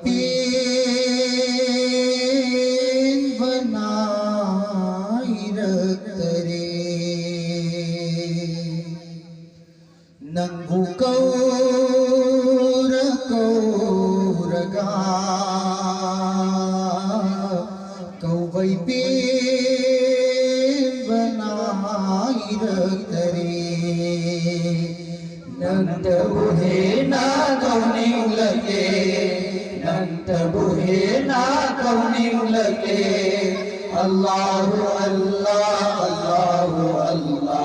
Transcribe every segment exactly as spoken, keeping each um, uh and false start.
ꯄꯦꯟꯕ ꯅꯥꯏꯔꯛꯇꯔꯦ꯫ ꯅꯪꯕꯨ ꯀꯧꯔ ꯀꯧꯔꯒ ꯀꯧꯕꯩ ꯄꯦꯟꯕ ꯅꯥꯏꯔꯛꯇꯔꯦ꯫ ꯅꯪꯇꯕꯨ ꯍꯦꯟꯅ ꯀꯧꯅꯤꯡꯂꯛꯂꯦ, ꯅꯪꯇꯕꯨ ꯍꯦꯟꯅ ꯀꯧꯅꯤꯡꯂꯛꯂꯦ꯫ ꯑꯜꯂꯥꯍꯨ ꯑꯜꯂꯥ, ꯑꯜꯂꯥꯍꯨ ꯑꯜꯂꯥ,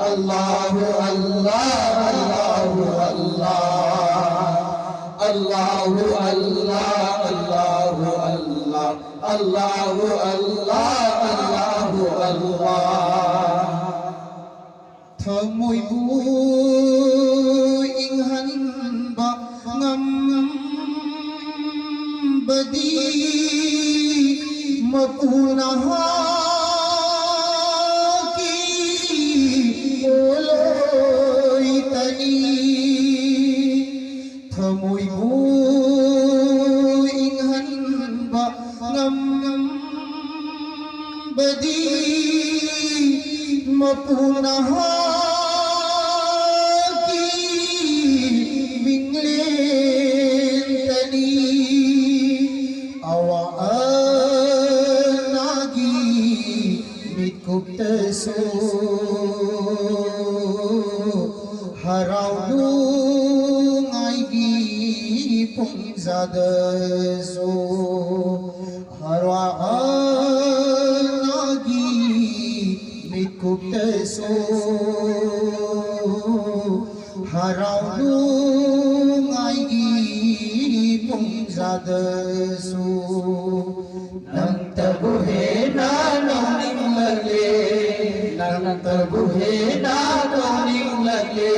ꯑꯜꯂꯥꯍꯨ ꯑꯜꯂꯥ, ꯑꯜꯂꯥꯍꯨ ꯑꯜꯂꯥ꯫ ꯑꯜꯂꯥꯍꯨ ꯑꯜꯂꯥ, ꯑꯜꯂꯥꯍꯨ ꯑꯜꯂꯥ, ꯑꯜꯂꯥꯍꯨ ꯑꯜꯂꯥ, ꯑꯜꯂꯥꯍꯨ ꯑꯜꯂꯥ꯫ ꯊꯃꯣꯏꯕꯨ ꯏꯪꯍꯟꯕ ꯉꯝꯕꯗꯤ ꯃꯄꯨ ꯅꯍꯥꯛꯀꯤ ꯄꯣꯠꯂꯣꯏꯇꯅꯤ꯫ ꯊꯃꯣꯏꯕꯨ ꯏꯪꯍꯟꯕ ꯉꯝꯕꯗꯤ ꯃꯄꯨ ꯅꯍꯥꯛꯀꯤ ꯃꯤꯡꯂꯦꯟꯇꯅꯤ꯫ ꯑꯋꯥ ꯑꯅꯥꯒꯤ ꯃꯤꯠꯀꯨꯞꯇꯁꯨ ꯍꯔꯥꯎ ꯅꯨꯡꯉꯥꯏꯒꯤ ꯄꯨꯡꯖꯥꯗꯁꯨ ꯍꯔꯥꯎ ꯑꯅꯥꯒꯤ ꯃꯤꯠꯀꯨꯞꯇꯁꯨ ꯍꯔꯥꯎ ꯅꯨꯡꯉꯥꯏꯒꯤ ꯄꯨꯡꯖꯥꯗꯁꯨ ꯅꯪꯇꯕꯨ ꯍꯦꯟꯅ ꯅꯣꯛꯅꯤꯡꯂꯛꯂꯦ, ꯅꯪꯇꯕꯨ ꯍꯦꯟꯅ ꯅꯣꯛꯅꯤꯡꯂꯛꯂꯦ꯫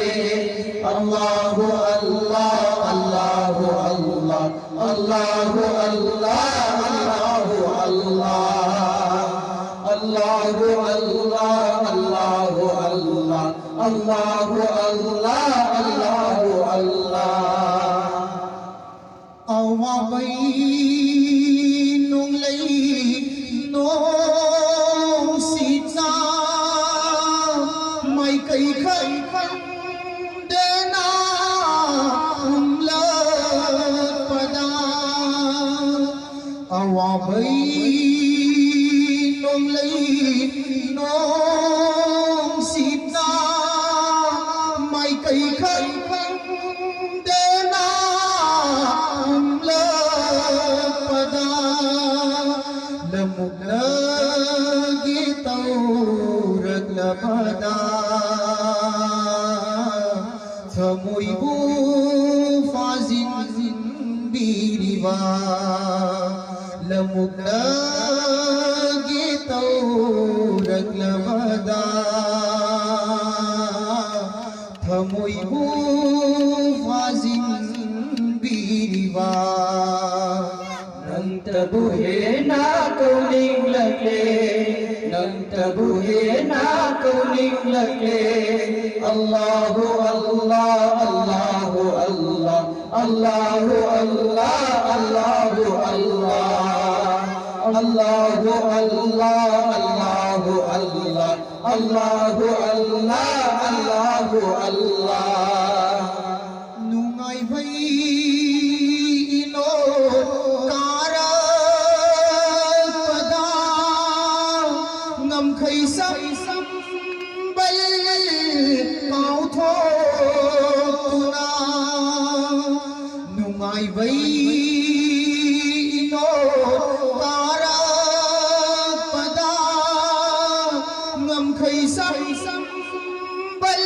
ꯑꯜꯂꯥꯍꯨ ꯑꯜꯂꯥ, ꯑꯜꯂꯥꯍꯨ ꯑꯜꯂꯥ, ꯑꯜꯂꯥꯍꯨ ꯑꯜꯂꯥ, ꯑꯜꯂꯥꯍꯨ ꯑꯜꯂꯥ꯫ ꯑꯜꯂꯥꯍꯨ ꯑꯜꯂꯥ, ꯑꯜꯂꯥꯍꯨ ꯑꯜꯂꯥ, ꯑꯜꯂꯥꯍꯨ ꯑꯜꯂꯥ, ꯑꯜꯂꯥꯍꯨ ꯑꯜꯂꯥ꯫ ꯑꯋꯥꯕꯩ ꯅꯣꯡꯂꯩ ꯅꯣꯡꯁꯤꯠꯅ ꯃꯥꯏꯀꯩ ꯈꯪꯗꯅ ꯍꯨꯝꯂꯛꯄꯗ, ꯑꯋꯥꯕꯩ ꯅꯣꯡꯂꯩ ꯅꯣꯡꯁꯤꯠꯅ ꯃꯥꯏꯀꯩ ꯈꯪ ꯈꯪꯗꯅ ꯍꯨꯝꯂꯛꯄꯗ, ꯂꯝꯑꯣꯛꯅꯒꯦ ꯇꯧꯔꯛꯂꯕꯗ, ꯊꯃꯣꯏꯕꯨ ꯐꯥꯖꯤꯟꯕꯤꯔꯤꯕ, ꯂꯝꯑꯣꯛꯅꯒꯦ ꯇꯧꯔꯛꯂꯕꯗ, ꯊꯃꯣꯏꯕꯨ ꯐꯥꯖꯤꯟꯕꯤꯔꯤꯕ, ꯅꯪꯇꯕꯨ ꯍꯦꯟꯅ ꯀꯧꯅꯤꯡꯂꯛꯂꯦ, ꯅꯪꯇꯕꯨ ꯍꯦꯟꯅ ꯀꯧꯅꯤꯡꯂꯛꯂꯦ꯫ ꯑꯜꯂꯥꯍꯨ ꯑꯜꯂꯥ, ꯑꯜꯂꯥꯍꯨ ꯑꯜꯂꯥ, ꯑꯜꯂꯥꯍꯨ ꯑꯜꯂꯥ, ꯑꯜꯂꯥꯍꯨ ꯑꯜꯂꯥ, ꯑꯜꯂꯥꯍꯨ ꯑꯜꯂꯥ, ꯑꯜꯂꯥꯍꯨ ꯑꯜꯂꯥ, ꯑꯜꯂꯥꯍꯨ ꯑꯜꯂꯥ, ꯑꯜꯂꯥꯍꯨ ꯑꯜꯂꯥ꯫ ꯅꯨꯡꯉꯥꯏꯕꯩ ꯏꯅꯣꯠ ꯀꯥꯔꯛꯄꯗ, ꯉꯝꯈꯩ ꯁꯝꯕꯜ ꯀꯥꯎꯊꯣꯛꯇꯨꯅ, ꯅꯨꯡꯉꯥꯏꯕꯩ ꯏꯅꯣꯠ ꯀꯥꯔꯛꯄꯗ, ꯉꯝꯈꯩ ꯁꯝꯕꯜ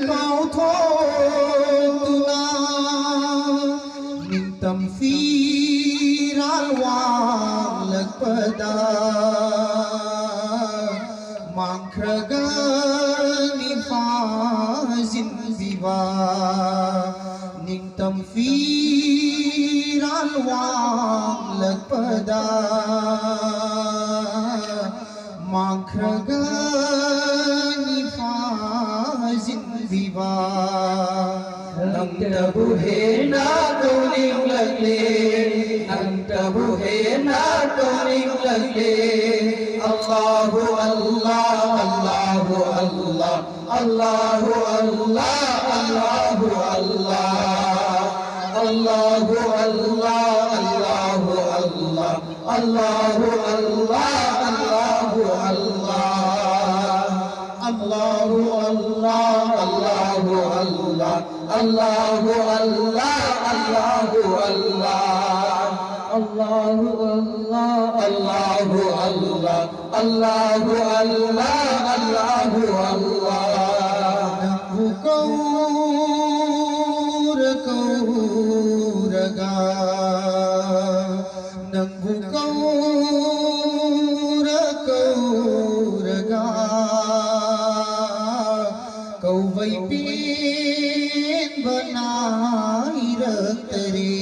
ꯀꯥꯎꯊꯣꯛꯇꯨꯅ, ꯅꯤꯡꯇꯝ ꯐꯤꯔꯥꯜ ꯋꯥꯡꯂꯛꯄꯗ, ꯃꯥꯡꯈ꯭ꯔꯒꯅꯤ ꯐꯥꯖꯤꯟꯕꯤꯕ, ꯅꯤꯡꯇꯝ ꯐꯤꯔꯥꯜ ꯋꯥꯡꯂꯛꯄꯗ, ꯃꯥꯡꯈ꯭ꯔꯒꯅꯤ ꯐꯥꯖꯤꯟꯕꯤꯕ, ꯅꯪ ꯅꯪꯇꯕꯨ ꯍꯦꯟꯅ ꯀꯧꯅꯤꯡꯂꯛꯂꯦ, ꯅꯪꯇꯕꯨ ꯍꯦꯟꯅ ꯀꯧꯅꯤꯡꯂꯛꯂꯦ꯫ ꯑꯜꯂꯥꯍꯨ ꯑꯜꯂꯥ, ꯑꯜꯂꯥꯍꯨ ꯑꯜꯂꯥ, ꯑꯜꯂꯥꯍꯨ ꯑꯜꯂꯥ, ꯑꯜꯂꯥꯍꯨ ꯑꯜꯂꯥ꯫ ꯑꯜꯂꯥꯍꯨ ꯑꯜꯂꯥ, ꯑꯜꯂꯥꯍꯨ ꯑꯜꯂꯥ, ꯑꯜꯂꯥꯍꯨ ꯑꯜꯂꯥ, ꯑꯜꯂꯥꯍꯨ ꯑꯜꯂꯥ꯫ ꯑꯜꯂꯥꯍꯨ ꯑꯜꯂꯥ, ꯑꯜꯂꯥꯍꯨ ꯑꯜꯂꯥ, ꯑꯜꯂꯥꯍꯨ ꯑꯜꯂꯥ, ꯑꯜꯂꯥꯍꯨ ꯑꯜꯂꯥ꯫ ꯑꯜꯂꯥꯍꯨ ꯑꯜꯂꯥ, ꯑꯜꯂꯥꯍꯨ ꯑꯜꯂꯥ, ꯑꯜꯂꯥꯍꯨ ꯑꯜꯂꯥ, ꯑꯜꯂꯥꯍꯨ ꯑꯜꯂꯥ꯫ ꯅꯪꯕꯨ ꯀꯧꯔ ꯀꯧꯔꯒ, ꯅꯪꯕꯨ ꯀꯧꯔ ꯀꯧꯔꯒ, ꯀꯧꯕꯩ ꯄꯦꯟꯕ ꯅꯥꯏꯔꯛꯇꯔꯦ꯫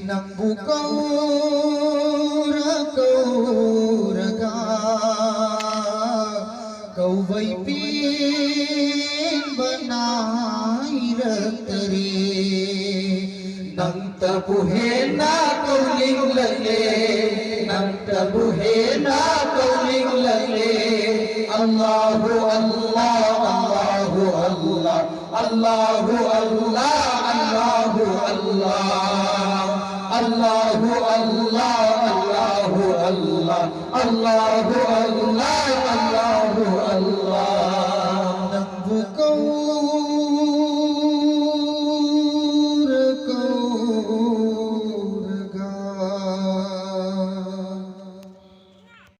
ꯅꯪꯕꯨ ꯀꯧꯔ ꯀꯧꯔꯒ, ꯀꯧꯕꯩ ꯄꯦꯟꯕ ꯅꯥꯏꯔꯛꯇꯔꯦ꯫ ꯅꯪꯇꯕꯨ ꯍꯦꯟꯅ ꯀꯧꯅꯤꯡꯂꯛꯂꯦ, ꯅꯪꯇꯕꯨ ꯍꯦꯟꯅ ꯀꯧꯅꯤꯡꯂꯛꯂꯦ꯫ ꯑꯜꯂꯥꯍꯨ ꯑꯜꯂꯥ, ꯑꯜꯂꯥꯍꯨ ꯑꯜꯂꯥ, ꯑꯜꯂꯥꯍꯨ ꯑꯜꯂꯥ, ꯑꯜꯂꯥꯍꯨ ꯑꯜꯂꯥ꯫ ꯑꯜꯂꯥꯍꯨ ꯑꯜꯂꯥ, ꯑꯜꯂꯥꯍꯨ ꯑꯜꯂꯥ, ꯑꯜꯂꯥꯍꯨ ꯑꯜꯂꯥ,